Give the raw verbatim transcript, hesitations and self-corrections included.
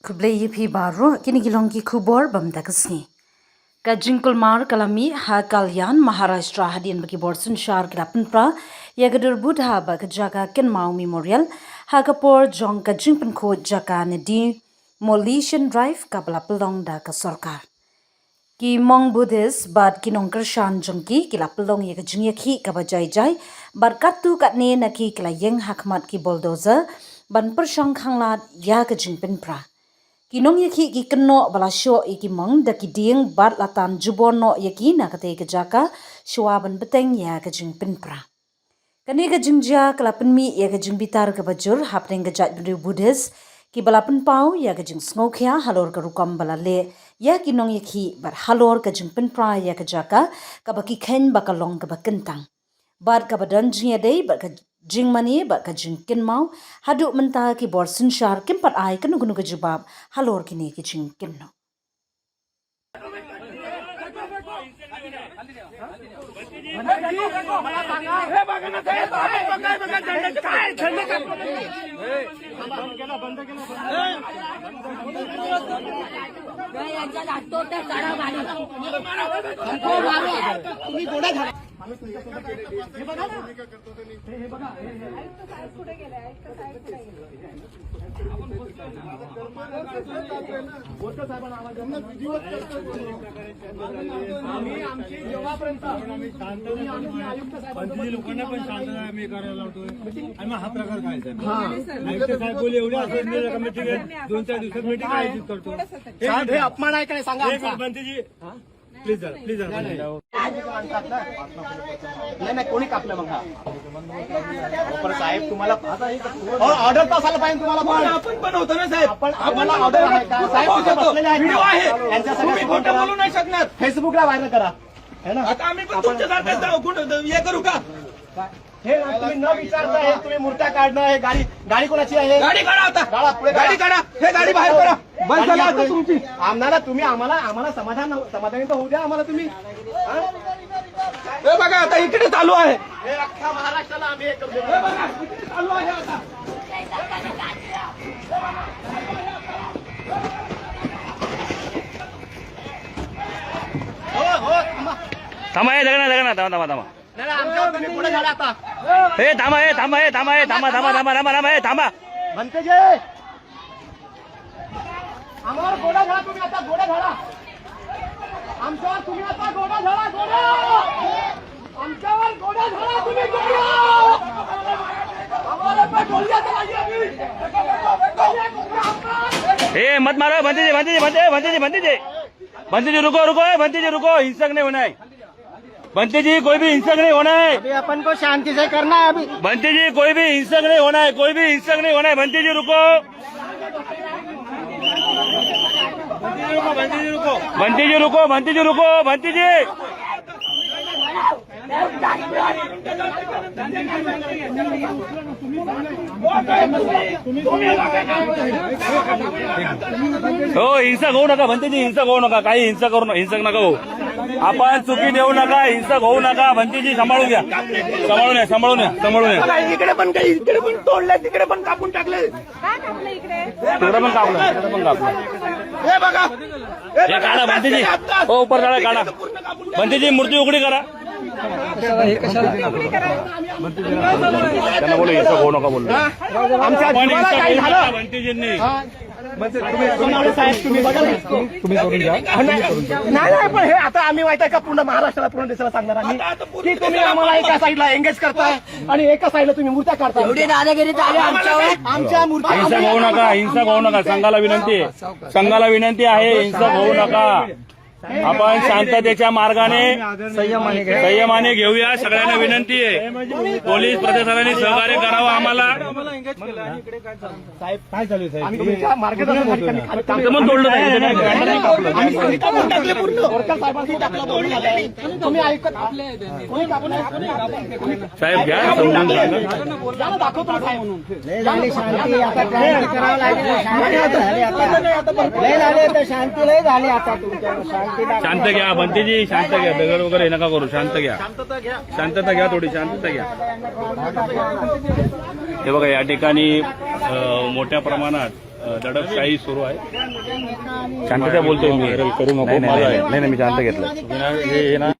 Khublei ïa phi baroh, kine ki long ki khubor bam da ka sngi. Ka jingkulmar ka la mih ha Kalyan, Maharashtra, hadien ba ki bor synshar ki la pynpra ïa ka dur bud ha ba ka jaka Kynmaw Memorial ha ka por jong ka jingpynkhuid jaka ne demolition drive kaba la pynlong da ka sorkar. Ki monk Buddhist bad ki nongkyrshan jong ki ki la pynlong ïa ka jingïakhih kaba jai jai bad katto katne na ki ki la ïeng ha khmat ki bulldozer ban pyrshang khanglad ïa ka jingpynpra. Ki nongïakhih ki kynnoh ba la shoh ïa ki monk da ki dieng bad la tan jubor noh ïa ki na katei ka jaka shuwa ban bteng ïa ka jingpynpra. Kane ka jingjia ka la pynmih ïa ka jingbitar kaba jur hapdeng ka jaitbynriew Buddhist kiba la pynpaw ïa ka jingsngewkhia halor ka rukom ba la leh ïa ki nongïakhih bad halor ka jingpynpra ïa ka jaka kaba ki kheiñ ba ka long kaba kyntang bad kaba don jingïadei bad ka jingmane bad ka jingkynmaw. Haduh mynta ki bor synshar kim pat ai kano kano ka jubab halor kine ki jingkynnoh. आम्ही आमची जेव्हापर्यंत तुम्ही आमची आयुक्त साहेबांसोबत लोकांना पण शांतता आम्ही करायला लावतोय. आणि मग हा प्रकार काय साहेब? आयुक्त साहेब बोले एवढे असं नाही का, मी ठीक आहे, दोन चार दिवसात मीटिंग आयोजित करतो. साहेब, हे अपमान आहे का नाही सांगा एक आमचा? मिनिट, भंतेजी, प्लीज जरा, प्लीज जरा. नाही नाही, कोणी कापलं मग हा? पण साहेब तुम्हाला ऑर्डर तर असायला पाहिजे तुम्हाला पण. आपण पण होतो ना साहेब. आपण आम्हाला ऑर्डर आहे का? साहेब तिथे बसलेले आहेत व्हिडिओ ना? आहे. त्यांच्या तुम्ही सगळ्या खोटं बोलू नाही शकणार. फेसबुकला व्हायरल करा. है ना? आता आम्ही पण आपण तुमच्यासारखं जाऊ कुठं हे करू का? हे ना, तुम्ही न विचारता हे तुम्ही मूर्त्या काढणं, हे गाडी गाडी कोणाची आहे? गाडी काढा आता. काढा, पुढे काढा. गाडी काढा. हे गाडी बाहेर काढा. बंद झाला आता तुमची. आम्हाला तुम्ही आम्हाला आम्हाला समाधान समाधानी तर होऊ द्या आम्हाला तुम्ही. हा? हे बघा आता इकडे चालू आहे. हे अख्ख्या महाराष्ट्राला आम्ही हे करू. हे बघा इकडे चालू आहे आता. हो हो थांबा. थांबा, हे जगन्नाथ, जगन्नाथ, थांबा, थांबा, थांबा. नाही नाही, आमच्यावर तुम्ही पुढे झाला आता. ए थांबा, ए थांबा, ए थांबा, ए थांबा, थांबा, थांबा, थांबा, थांबा, ए थांबा. भंतेजी, आम्हावर गोडा झाला तुम्ही आता, गोडा झाला. आमच्यावर तुम्ही आता गोडा झाला, गोडा. आमच्यावर गोडा झाला तुम्ही, गोडा. आम्हाला पण गोळ्या तर लागल्या तुम्ही. ए मत मारो, भंतेजी, भंतेजी, भंतेजी, भंतेजी, भंतेजी. भंतेजी रुको, रुको, ए भंतेजी रुको, हिंसक नहीं होना है. भंतेजी, कोई भी हिंसक नहीं होना है. अभी अपन को शांति से करना है अभी. भंतेजी, कोई भी हिंसक नहीं होना है, कोई भी हिंसक नहीं होना है. भंतेजी रुको. भंतेजी रुको, भंतेजी रुको. भंतेजी रुको, भंतेजी रुको, भंतेजी. हो, हिंसक होऊ नका भंतेजी, हिंसक होऊ नका, काही हिंसा करू नका, हिंसक नका हो. आपण चुकी देऊ नका, हिंसक होऊ नका. भंतेजी, सांभाळून घ्या, सांभाळून घ्या, सांभाळून घ्या, सांभाळून घ्या. बघा, इकडे पण काही, इकडे पण तोडले, तिकडे पण कापून टाकले. काय कापलं इकडे? तिकडे पण कापलं, तिकडे पण कापलं. हे बघा. हे हे बघा, काढा भंतेजी. आत्ताच, आत्ताच. हो, ऊपर काढा, काढा. भंतेजी, मूर्ती उघडी करा. त्यांना बोलू, हिंसक होऊ नका बोलू. आमच्या पण जीवाला हिंसक काही होऊ झालं नका भंतेजींनी. तुम्ही, तुम्ही साहेब, तुम्ही बघा ना. तुम्ही करून घ्या. नाही नाही, पण हे आता आम्ही माहिती आहे का, पूर्ण महाराष्ट्राला, पूर्ण देशाला सांगणार आम्ही की तुम्ही आम्हाला एका साईडला एंगेज करताय आणि एका साईडला तुम्ही मूर्त्या काढताय. एवढी दादागिरी चालू आहे आमच्यावर. आमच्या मूर्त्या हिंसक होऊ नका, हिंसक होऊ नका. संघाला विनंती आहे, संघाला विनंती आहे, हिंसक होऊ नका. आपण शांततेच्या मार्गाने संयमाने घ्या. संयमाने घेऊया. सगळ्यांना विनंती आहे, पोलीस प्रशासनाने सहकार्य करावं आम्हाला. साहेब, काय चालू आहे साहेब? आम्ही तुमच्या मार्गदर्शनासाठी आम्ही खाली काम करतो. मग तोडलं जाईल. आम्ही सगळी कापून टाकले पूर्ण. बोरकर साहेबांनी टाकलं पूर्ण. तुम्ही ऐकत कोणी कापून नाही. साहेब घ्या, समजून सांगा. जा ना, दाखवतो ना साहेब. लय झाली शांती, आता क्रांती करावं लागेल. शांती झाली आता. लय झाली आता शांती, लय झाली आता तुमच्या शांती दाखवा. शांत घ्या भंतेजी, शांत घ्या. दगड वगैरे नका करू, शांत घ्या. शांतता घ्या, थोडी शांतता घ्या. हे बघा, या ठिकाणी अ, मोठ्या प्रमाणात दडपशाही सुरू आहे. शांतता बोलतोय मी. व्हायरल करू नको. नाही, नाही, मला नाही, नाही, नाही, मी शांत घेतलं. विना-, हे, हे ना,